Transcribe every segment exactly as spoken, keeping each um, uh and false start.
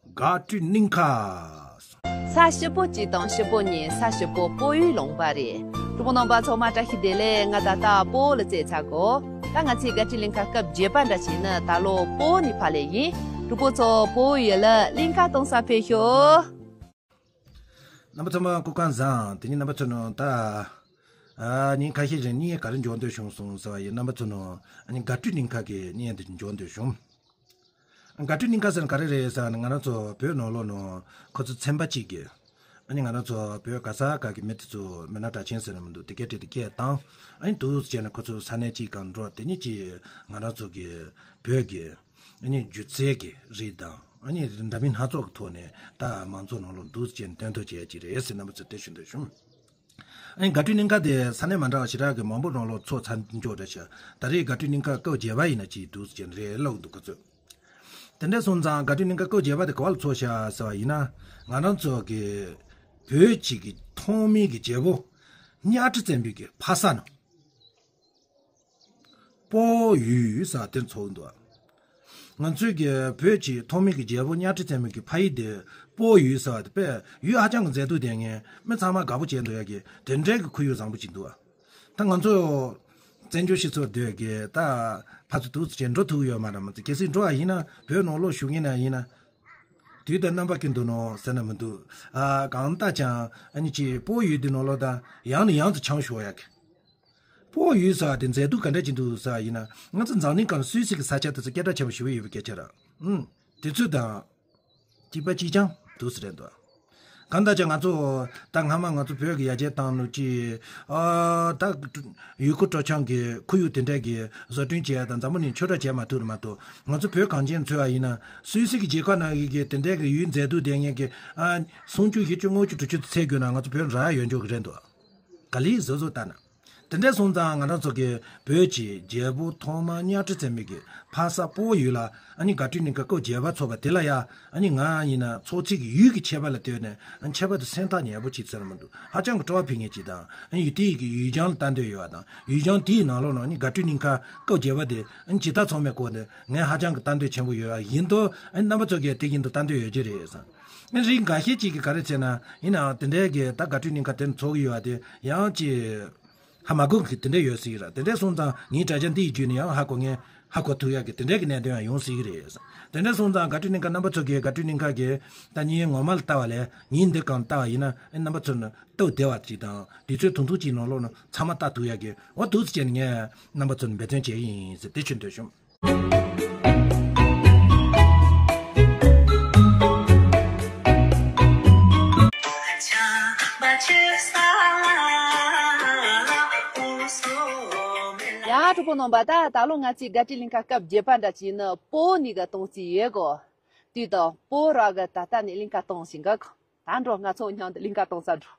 དགའ་སྤྲོའི་སྙིང་ཁ། ས་ཞིབ་པོ་གཅིག་དང་ཞིབ་པོ་གཉིས། ས་ཞིབ་པོ་སྤོ་བོའི་ལུང་པ་རེད། གྲོགས་པོ་རྣམ་པ་ཚང་མ་བཀྲ་ཤིས་བདེ་ལེགས། ང་ད་ལྟ་སྤོ་བོ་ལ་བཙལ་ཚར་གོ། ད་ང་ཚོའི་དགའ་སྤྲོའི་གླིང་ག་སྐབས་བརྒྱད་པ་འདྲ་བྱས་ན་ད་ལོ་སྤོ་བོ་ནས་ཕར་ལས་ཡིན། གྲོགས་པོ་ཚོ་སྤོ་བོ་ཡུལ་ལ་གླིང་ག་གཏོང་ས་ཕེབས་ཤོག། རྣམ་པ་ཚང་མ་སྐུ་ཁམས་བཟང་། དེ་ནས་རྣམ་པ་ཚོ་ནང་ད། ཨ་ཉིན་ཁ་ཤས་རིང་བརྙན་ག་རེ་འབྱོར་འདོད་བྱུང་སོང་ཟེར་བ་ཡིན། རྣམ་པ་ཚོ་ནང་ཨ་ནི་དགའ་སྤྲོའི་གླིང་ག་གི་བརྙན་དེ་འབྱོར་འདོད་བྱུང་། དགའ་སྤྲོའི་གླིང་ག་ཟེར་ན་ག་རེ་རེད་ཟེར་ན། ང་རང་ཚོ་བོད་ནང་ལོགས་ནང་ཁོ་ཚོ་ཚན་པ་གཅིག་གིས་ཨ་ནི་ང་རང་ཚོ་བོད་ག་ས་ག་གི་མི་དེ་ཚོ་མི་སྣ་གྲགས་ཅན་ཟེར་ན་མི་འདུག་དེ་གའི་གྲས་དེ་སྐད་བཏང་། ཨ་ནི་འདུག་སེ་བྱས་ནས་ཁོ་ཚོ་ས་གནས་གཅིག་གང་འགྲོ། དེ་ཉིད་ཀྱིས་ང་རང་ཚོ་གི་བོད་ཀྱི་ཨ་ནི་སྒྱུ་རྩལ་གྱི་རིགས་དང་ཨ་ནི་འདྲ་མིན་སྣ་ཚོགས་ཀྱི་ཐོག་ནས་ད་མང་ཚོགས་ནང་ལོགས་འདུག་སེ་བྱས་ནས་སྟོན་ཐབས་བྱེད་ཡ་ཅིག་རེད་ཟེར་རྣམ་པ་ཚོ་དེ་ཞུ་འདོད་བྱུང་། ཨ་ནི་དགའ་སྤྲོའི་གླིང་ག་དེ་ས་གནས་མ་འདྲ་བ་ཞེ་དྲག་གི་མང་པོ་ནང་ལོགས་ཚོགས་ཚར་འཇོག་འདྲ་ཤག་ད་རེས་དགའ་སྤྲོའི་གླིང་ག་སྐབས་བརྒྱད་པ་ཡིན་ན་ཅིག་འདུག་སེ་བྱས་ནས་རེད་ལབ་འདུག་ཁོ་ཚོས། དེ་འདྲ་སོང་ཙང་དགའ་སྤྲོའི་གླིང་ག་སྐབས་བརྒྱད་པ་དེ་ག་བ་ལ་ཚོགས་ཤག་ཟེར་བ་ཡིན་ན། ང་རང་ཚོ་གི་བོད་ཀྱི་གི་ཐོག་མའི་གི་རྒྱལ་པོ་གཉའ་ཁྲི་བཙན་པོའི་གི་ཕ་ས་ནང་སྤོ་ཡུལ་ཟེར་བ་དེར་ཚོགས་འདུག་ང་ཚོའི་གི་བོད་ཀྱི་ཐོག་མའི་གི་རྒྱལ་པོ་གཉའ་ཁྲི་བཙན་པོའི་གི་ཕ་ཡུལ་དེ་སྤོ་ཡུལ་ཟེར་བ་དེ་དཔེ་ཡུལ་ཧ་ཅང་གི་མཛེས་སྡུག་ལྡན་མཁན། མི་ཚང་མ་དགའ་པོ་བྱས་འདུག་ཡ་གི་དེ་འདྲའི་གི་ཁོར་ཡུག་བཟང་པོ་ཅིག་འདུག་ད་ང་ཚོ་བཙན་བྱོལ་སྤྱི་ཚོགས་སྡོད་གི་ད་ཕར་ཚུར་འདུག་སེ་བྱས་འགྲོ་ཐུབ་ཡོད་མ་རེད། མ་ཚད་གལ་སྲིད་འགྲོ་བ་ཡིན་ན་བོད་ནང་ལོགས་བཞུགས་མཁན་ན་ཡིན་ན། དུས་དང་རྣམ་པ་ཀུན་ཏུ་ནོ་ཟེར་ན་མི་འདུག་ཨ་གང་ལྟར་ཀྱང་ཨ་ནི་ཅིག་སྤོ་ཡུལ་འདི་ནང་ལོགས་ད་ཡང་ནས་ཡང་དུ་འཆམ་ཤོར་ཡ་གི། སྤོ་ཡུལ་ཟེར་བ་དེ་མཛེས་སྡུག་ག་འདྲ་ཅིག་འདུག་ཟེར་བ་ཡིན་ན། ང་ཚོ་འཛམ་གླིང་སྒང་ལ་སུད་སི་གི་ས་ཆ་དེ་ཚོ་སྐད་གྲགས་ཆེན་པོ་ཞེ་པོ་ཡོད་པའི་སྐད་ཆ་རེད། ཨུམ། དེ་ཚོ་དང་གཅིག་པ་གཅིག་རྐྱང་འདུག་སེ་རེད་འདུག་གང་ལྟར་ཀྱང་ང་ཚོ་ད་སྔ་མ་ང་ཚོ་བོད་ཀྱི་ཡར་རྒྱས་བཏང་ནུག་ཅིག་ཨ་ད་ཡུལ་སྐོར་སྤྲོ་འཆམ་གྱི་ཁོར་ཡུག་དེ་འདྲ་གི་བཟོ་སྐྲུན་བྱས་ཡ་དང་འཛམ་བུ་གླིང་ཆོས་སྒྲ་བྱས་མ་ཐུབ་རེད་མ་གཏོགས། ང་ཚོ་བོད་གངས་ཅན་ཚོ་བ་ཡིན་ན་སུད་སི་གི་རྒྱལ་ཁབ་ནང་གི་གི་དེ་འདྲ་གི་ཡུལ་མཛེས་སྡུག་ལྡན་མཁན་གྱི་ཨ་སུམ་ཅུ་བཞི་བཅུ་ལྔ་བཅུ་དྲུག་ཅུ་དེ་ཚད་དགོས་ན་ང་ཚོ་བོད་རག་ཡོད་འཇོག་གི་རེད་འདུག་ག་ལེར་བཟོ་བཟོ་ལྟ་ན། དེ་འདྲ་སོང་ཙང་ང་རང་ཚོ་གི་བོད་ཀྱི་རྒྱལ་པོ་ཐོག་མ་གཉའ་ཁྲི་བཙན་པོའི་གི་ཕ་ས་སྤོ་ཡུལ་ལ་ཨ་ནི་དགའ་སྤྲོའི་གླིང་ག་སྐབས་བརྒྱད་པ་ཚོགས་པ་དེ་ལ་ཡ། ཨ་ནི་ང་ཡིན་ན་ཚོགས་ཚིག་གི་ཡུལ་གྱི་ཁྱད་པར་ལ་ལྟོས་ནས་ཨ་ནི་ཁྱད་པར་དུ་སེམས་ཐག་ཉེ་པོ་ཅིག་ཟེར་མི་འདུག་ཧ་ཅང་གི་སྤྲོ་བ་འཕེལ་མཁན་ཅིག་དང་། ཨ་ནི་ཡུལ་དེའི་གི་ཡུལ་ལྗོངས་ལ་ལྟ་འདོད་ཡོད་པ་དང་། ཡུལ་ལྗོངས་དེའི་ནང་ལོགས་ནང་ཨ་ནི་དགའ་སྤྲོའི་གླིང་ག་སྐབས་བརྒྱད་པ་དེ་ཨ་ནི་ཇི་ལྟར་ཚོགས་མིན་སྐོར་ནས་ངས་ཧ་ཅང་གི་ལྟ་འདོད་ཆེན་པོ་ཡོད་པ་ཡིན་དུས། ཨ་ནི་རྣམ་པ་ཚོ་གིས་དེ་བཞིན་དུ་ལྟ་འདོད་ཡོད་ཀྱི་རེད་བསམ། ཨ་ནི་རིགས་འགའ་ཤས་ཅིག་གིས་ག་རེ་བྱས་ན་ཡིན་ནའང་དེ་འདྲའི་གི་ད་དགའ་སྤྲོའི་གླིང་ག་དེར་ཚོགས་ཀྱི་ཡོད་པ་དེ་ཡང་ཅིག་ཧ་མ་གོ་གི་དེ་འདྲ་ཡོད་སྲིད་ར། དེ་འདྲ་སོང་ཙང་ངའི་དྲ་རྒྱ་འདི་ཡི་བརྒྱུད་ནས་ཡང་ཧ་གོ་མཁན་ཧ་གོ་ཐུབ་ཡག་གི་དེ་འདྲ་གི་གནད་དོན་ཡང་ཡོང་སྲིད་ཀྱི་རེད། དེ་འདྲ་སོང་ཙང་དགའ་སྤྲོའི་གླིང་ག་རྣམ་པ་ཚོ་གིས་དགའ་སྤྲོའི་གླིང་ག་གི་ད་ཉིན་ངོ་མ་ལ་ལྟ་བ་ལས་ཉིན་འདི་གང་ལྟ་བ་ཡིན་ན་ཨེ་རྣམ་པ་ཚོ་ནི་སྟབས་བདེ་བ་ཅིག་དང་དུས་ཚོད་ཐུང་ཐུང་ཅིག་ནང་ལོགས་ན་ཚང་མ་ལྟ་ཐུབ་ཡག་གི་འོ་འདུག་སེ་བྱས་ནས་ངས་རྣམ་པ་ཚོ་ནི་འབད་བརྩོན་བྱེད་ཀྱི་ཡིན་ཟེར་དེ་ཞུ་འདོད་བྱུང་། ཡ་གྲོགས་པོ་རྣམ་པ། ད་ད་ལོ་ང་ཚོའི་དགའ་སྤྲོའི་གླིང་ག་སྐབས་བརྒྱད་པ་འདྲ་ཅིག་ནི་སྤོ་བོ་ནས་གི་གཏོང་རྩིས་ཡོད་གོ། དུས་དང་སྤོ་བོ་རང་གི་ད་ལྟ་ནས་གླིང་ག་གཏོང་བཞིན་གི། ད་འགྲོ་ང་ཚོ་མཉམ་དུ་གླིང་ག་གཏོང་ས་འགྲོ།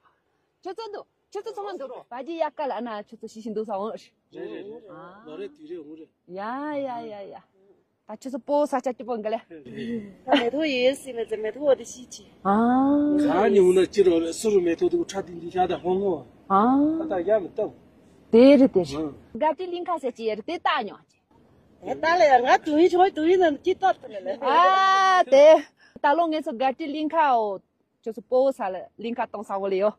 ཁྱོད་ཚོ་འདུག་ཁྱོད་ཚོ་ཚང་མ་འདུག་བ་ཇི་ཡ་ཀ་ལ་ཨ་ན་ཁྱོད་ཚོ་ཤི་ཤི་འདུག་ས་འོང་། རེད་རེད། ཨ། ལོ་རེ་དུས་རེ་འོང་རེད། ཡ་ཡ་ཡ་ཡ། ད་ཁྱོད་ཚོ་སྤོ་བོ་ས་ཆ་སྐྱིད་པོ་འགི་ལེ། ད་མེ་ཏོག་ཡོད་སྲིད་མེད་ཚེ་མེ་ཏོག་འོ་དེ་ཤི་ཆི། ཨ། ག་ནི་འོང་ན་ཅི་རོ་རེད། སུ་རུ་མེ་ཏོག་དུ་ཁྲ་ཏིང་ཏིང་ཤ་ད་ཧོང་ངོ་། ཨ། ད་ད་ཡ་མི་སྟབས། དེ་རེད་དེ་རེད། ཨ། དགའ་སྤྲོའི་གླིང་ག་ཟེར་ཅི་ཡ་རེད་དེ་ལྟ་མྱོང་། དེ་ལྟ་ལ་ཡ་ང་དུ་ཡིན་ཆོག་དུ་ཡིན་ན་ཅི་ལྟ་ཐུབ་ལེ། ཨ་དེ། ད་ལོ་ངེད་ཚོ་དགའ་སྤྲོའི་གླིང་ག་འོ། ཁྱོད་ཚོ་སྤོ་བོ་ས་ལ་གླིང་ག་གཏོང་ས་འོ་ལེ་ཡོ།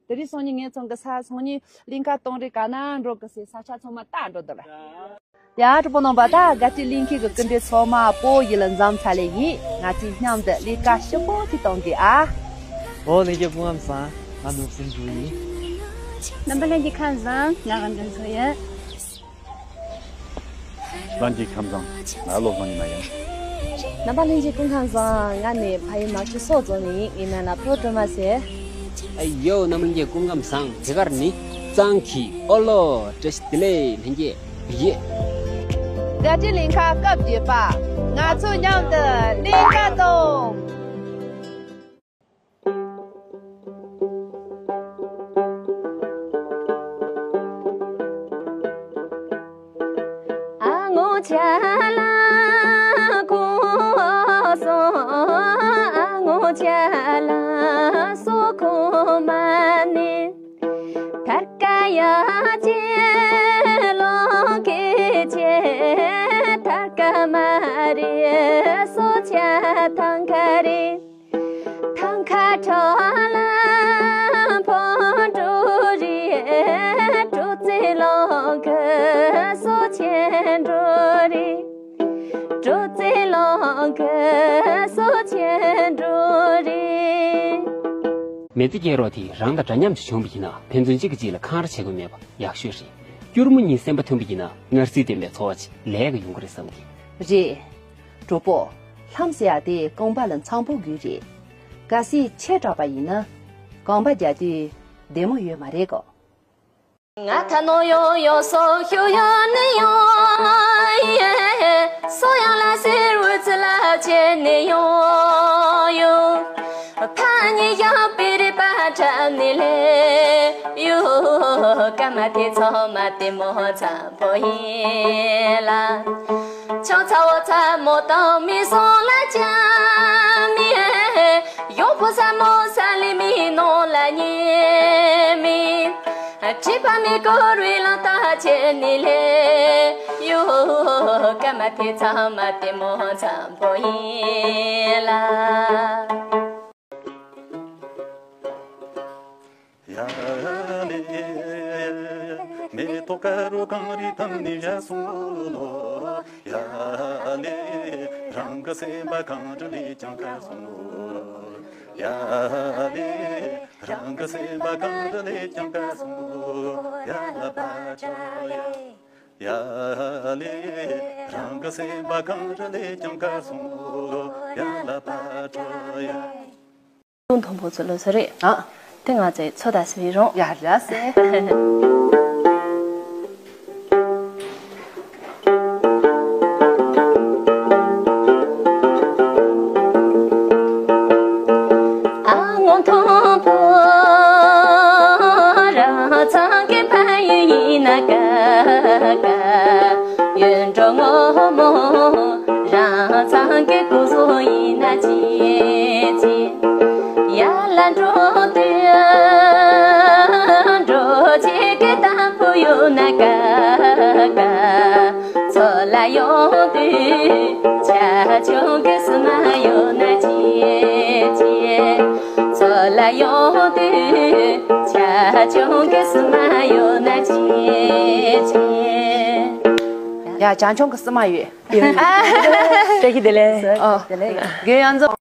དེ་རིང་སང་ཉིན་ངེད་ཚང་གི་ས་སང་ཉིན་གླིང་ག་གཏོང་རེས་ག་ན་འགྲོ་གི་ཟེར་ས་ཆ་ཚང་མ་ལྟ་འགྲོ་འདུག་ལ། ཡ་གྲོགས་པོ་རྣམ་པ། ད་དགའ་སྤྲོའི་གླིང་གའི་གི་སྐུ་མགྲོན་ཚང་མ་སྤོ་བོ་ཡུལ་ལ་འཛོམས་ཚར་ལེ་ཡིན། ང་ཚོས་མཉམ་དུ་གླིང་ག་སྐྱིད་པོ་ཅིག་གཏོང་གི་ཨ། ཨོ་ལྷན་རྒྱས་སྐུ་ཁམས་བཟང་། ང་ནོར་སྲིན་འབྲུག་ཡིན། རྣམ་པ་ལྷན་རྒྱས་ཁམས་བཟང་། ང་དབང་ལྡན་མཚོ་ཡིན། ལྷན་རྒྱས་ཁམས་བཟང་། ང་བློ་བཟང་ཉི་མ་ཡིན། རྣམ་པ་ལྷན་རྒྱས་སྐུ་ཁམས་བཟང་། ང་ནི་ཕ་ཡུལ་མར་ཆུ་སོག་རྫོང་ནས་ཡིན། ངའི་མིང་ལ་ཕུ་བོ་སྒྲོལ་མ་ཟེར། ཨ་ཡོ་རྣམ་པ་ལྷན་རྒྱས་སྐུ་ཁམས་བཟང་། དེ་གར་ནི་གཙང་གི་ཨོ་ལོ། བཀྲ་ཤིས་བདེ་ལེགས་ལྷན་རྒྱས་ཡེ། དགའ་སྤྲོའི་གླིང་ག་སྐབས་བརྒྱད་པ། ང་ཚོ་མཉམ་དུ་གླིང་ག་གཏོང་། ཐང་ཁ་རེད། ཐང་ཁ་ཁྲ་ལ་ཕོ་འགྲོ་རེད། འགྲོ་ཙེ་ལོང་གི་སོ་ཆེན་འགྲོ་རེད། འགྲོ་ཙེ་ལོང་གི་སོ་ཆེན་འགྲོ་རེད། མེ་ཏི་སྐྱེ་རོགས་དེ་རང་དང་འདྲ་མཉམ་ཞིག་བྱུང་བ་ཡིན་ན་ཕན་ཚུན་གཅིག་གིས་གཅིག་ལ་འཁང་ར་བྱེད་དགོས་མེད་པ་ཡག་ཤོས་རེད། སྐྱུར་མོ་གཉིས་སེམས་པ་མཐུན་པ་ཡིན་ན་མངར་ཟས་ལྡན་པའི་འཚོ་བ་ཅིག་ལས་ཀ་ཡོང་གི་རེད་བསམ་གི། རེད། གྲོགས་པོ། ལྷམ་ཟེར་ཡ་དེ་རྐང་པ་ལ་འཚམ་པོ་དགོས་རེད། གལ་སྲིད་ཆེ་དྲགས་པ་ཡིན་ན་རྐང་པ་རྒྱག་དུས་བདེ་མོ་ཡོད་མ་རེད་གོ། ང་ཐ་ནོ་ཡོ་ཡོ་སོ་ཤུ་ཡོ་ནི་ཡོ། སོ་ཡང་ལ་སེར་འུ་ཚི་ལ་ཆེ་ནི་ཡོ་ཡོ། ཕ་ཉི་ཡང་པི་རི་པ་ཁྲ་ནི་ལེ་ཡོ། ཀ་མ་ཐེ་ཚོ་མ་ཏི་མོ་ཚ་པོ་ཡིན་ལ། ཆང་ཚ་བོ་ཚ་མོ་དང་མི་སོང་ལ་ཅང་མི། ཡོང་ཕོ་ས་མོ་ས་ལི་མི་ནོ་ལ་ཉེ་མི། ཁྲི་ཕ་མི་ཀོ་རུའི་ལང་ཏ་ཆེ་ནི་ལེ་ཡོ། ཀ་མ་ཐེ་ཚ་མ་ཏི་མོ་ཚ་པོ་ཡིན་ལ། ཡ་ལེ། མེ་ཏོག་དཀར་རོ་གངས་རི་ཐང་ནས་བཞད་སོང་ལོ། ཡ་ལེ། རང་གི་སེམས་པ་གངས་རི་ལས་ཀྱང་དཀར་སོང་ལོ། ཡ་ལེ། རང་གི་སེམས་པ་གངས་རི་ལས་ཀྱང་དཀར་སོང་ལོ། ཡ་ལ་པ་ཅོ་ཡ། ཡ་ལེ། རང་གི་སེམས་པ་གངས་རི་ལས་ཀྱང་དཀར་སོང་ལོ། ཡ་ལ་པ་ཅོ་ཡ། ཀུན་མཐོང་པོ་ཚོ་ལོ་ས་རེད། ཨ། དེ་ང་ཚོའི་ཚོ་དང་སི་བི་རོང་། ཡ་ར་སེ། ཨ་ངོ་མཐོང་པོ་རང་ཚང་གི་ཕ་ཡུལ་ཡིན་ན་དགའ་དགའ། ཡོད་འགྲོ་ངོ་མོ། རང་ཚང་གི་སྐུ་གཟུགས་ཡིན་ན་ཅི་ཅི། ཡར་ལ་འགྲོ་དུས་འགྲོ་བྱེད་ཀྱི་གཏམ་ཕུ་ཡོད་ན་དགའ་དགའ། མཚོ་ལ་ཡོང་དུས་ཆ་ཆུང་གི་བསུ་མ་ཡོད་ན་ཅི་ཅི། མཚོ་ལ་ཡོང་དུས་ཆ་ཆུང་གི་བསུ་མ་ཡོད་ན་ཅི་ཅི། ཡ་ཅང་ཆུང་གི་བསུ་མ་ཡོད། བཀྲ་ཤིས་བདེ་ལེགས། ཨོ། བདེ་ལེགས། རྒན་ཡང་རྫོགས།